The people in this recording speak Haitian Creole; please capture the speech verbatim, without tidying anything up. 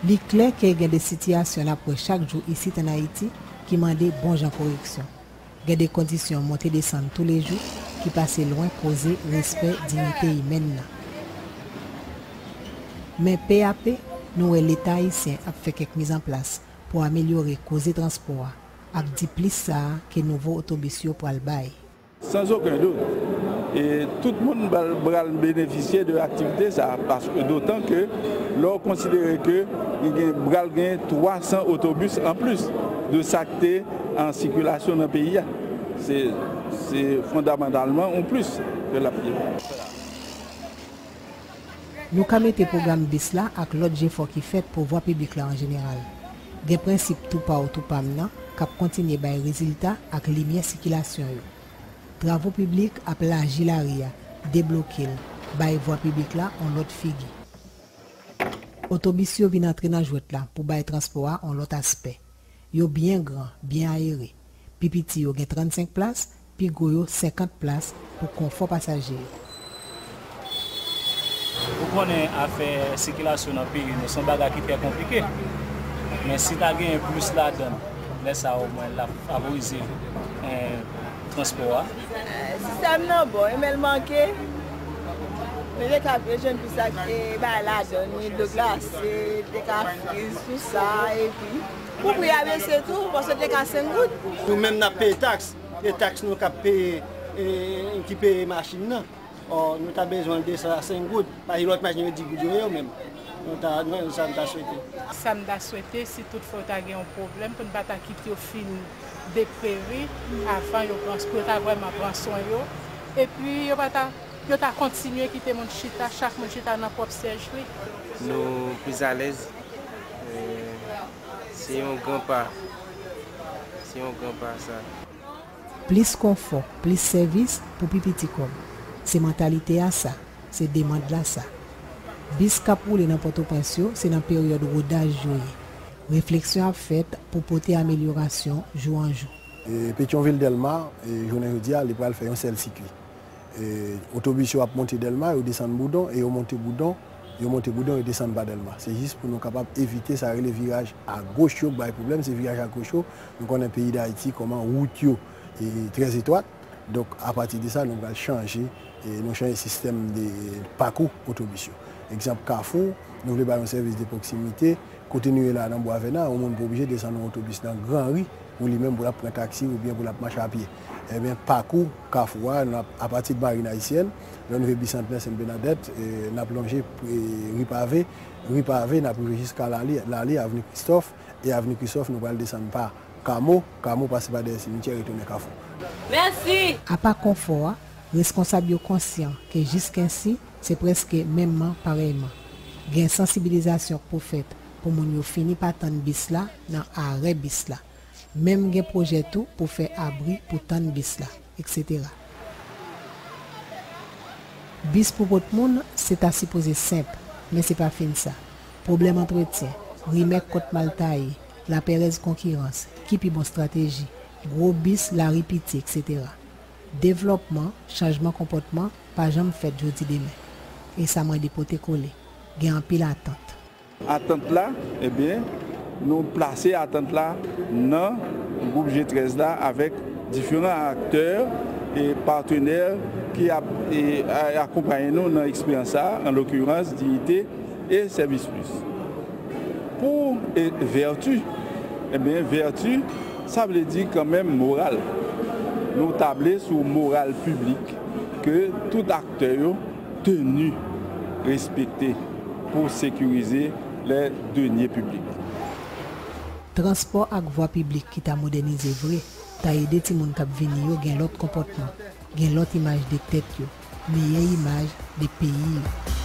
Li klè ke gen de sitiyasyon n ap wè chak jou isit ann Ayiti ki mande bon jan koreksyon. Gen de kondisyon monte desann toulejou ki pase lwen koze respè diyite imèn nan. Men pe a pe, nou wè Leta ayisyen ap fè kèk mizanplas pou amelyore koze transpò a, ak di plis sa a ke nouvo otobis yo pral bay. Sans aucun doute. E tout moun pral, pral benefisye de aktivite sa a, paske dotan ke lè w konsidere ke gen, pral gen twa san otobis anplis de sa k te an sikilasyon nan peyi a. Se, se fondamantalman yon plis ke l ap ye. Nou ka mete pwogram bis la ak lòt jefò ki fèt pou vwa piblik la an jeneral. Gen prensip tou pa w tou pa m nan k ap kontinye bay rezilta ak limyè sikilasyon yo. Travo piblik ap laji lari a, debloke l, bay vwa piblik la yon lòt figi. Otobis yo vin antre nan jwèt la pou bay transpò a yon lòt aspè. Yo byen gran, byen ayere. Pi piti yo gen trannsenk plas, pi gwo yo senkant plas pou konfò pasaje yo. Ou konnen afè sikilasyon nan peyi nou se yon bagay ki trè konplike. Men si ta genyen plis ladan l, lè sa a omwen l ap favorize, eh, transpò a. Eh, sistèm nan bon, e men l manke. Men te ka jwenn plis ak, eh, bagay ladan l, dlo glase, te ka friz, tou sa, epi pou pri a bese tou, paske te ka senk goud. Nou menm n ap peye taks, e taks nou k ap peye, eh, ki peye machin nan. Ò, nou ta bezwen desann a senk goud. Paske lòt machin yo di goud yo ye yo menm. Nou ta, nou, sa n ta swete. Sa m ta swete, si toutfwa yo ta gen yon pwoblèm, pou n pa ta kite yo fin depreri avan yo pran, pou yo ta vrèman pran swen yo. Epi yo pa ta, yo ta kontinye kite moun chita, chak moun chita nan pwòp syèj li. Nou plis alèz. Eh, se yon gran pa. Se yon gran pa sa. Plis konfò, plis sèvis pou pi piti kòb. Se mantalite a sa, se demann la sa. Bis k ap woule nan Pòtoprens yo, se nan peryòd wodaj yo ye. Refleksyon ap fèt pou pote amelyorasyon jou an jou. E Petyonvil Dèlma, e jounen jodi a, li pral fè yon sèl sikui. E otobis yo ap monte Dèlma, yo desann Boudon, e yo monte Boudon, yo monte Boudon, yo desann pa Dèlma. Se jis pou nou kapab evite sa rele viraj agoch yo k bay pwoblèm, se viraj agoch yo. Nou konnen peyi Dayiti, kòman wout yo e trè etwat. Donk, apati de sa, nou pral chanje, e nou chanje sistèm de pakou otobis yo. Egzanp, Kafou, nou vle bay yon sèvis de pwoksimite. Kote nou ye la, nan Bwa Vèna, yon moun pa oblije desann yon otobis nan Granri pou li menm, pou l ap pran taksi oubyen pou l ap mache a pye. Ebyen, pakou Kafou a, n ap, apati de Marin Ayisyèn, lè nou rive Bisantnè, Sent Bènadèt, e n ap lonje, e, ri Pave, ri Pave, n ap rive jiska Lali, Lali, Avni Kristòf, e Avni Kristòf, nou pral desann pa Kamo, Kamo pase pa dèyè simityè, retounen Kafou. Mèsi! Apa konfò a, reskonsab yo konsyan ke jiskensi, se prèske menmman parèyman. Gen sansibilizasyon k pou fèt pou moun yo fini pa tann bis la nan arè bis la. Menm gen pwojè tou pou fè abri pou tann bis la, etsetera. Bis pou pot moun, se ta sipoze senp, men se pa fin sa. Pwoblèm antretyen, rimèk kòt mal taye, lapèrèz konkirans, ki pi bon estrateji, gwo bis, lari piti, etsetera. Devlòpman, chanjman konpòtman pa janm fèt jodi demen. E sa mande pote kole. Gen anpil atant. Atant la, ebyen, nou plase atant la nan gwoup G trèz la avèk diferan aktè e patenè ki ap, e, a, akonpaye nou nan eksperyans sa a, an lokirans, Diyite e Sèvis Plis. Pou, e, vèti, ebyen, vèti, sa vle di kanmenm moral. Nou table sou moral piblik ke tout aktè yo teni respekte pou sekirize lè denye piblik. Transpò ak vwa piblik ki ta modènize vre, ta ede timoun k ap vini yo gen lòt konpòtman, gen lòt imaj de tèt yo, meyè imaj de peyi yo.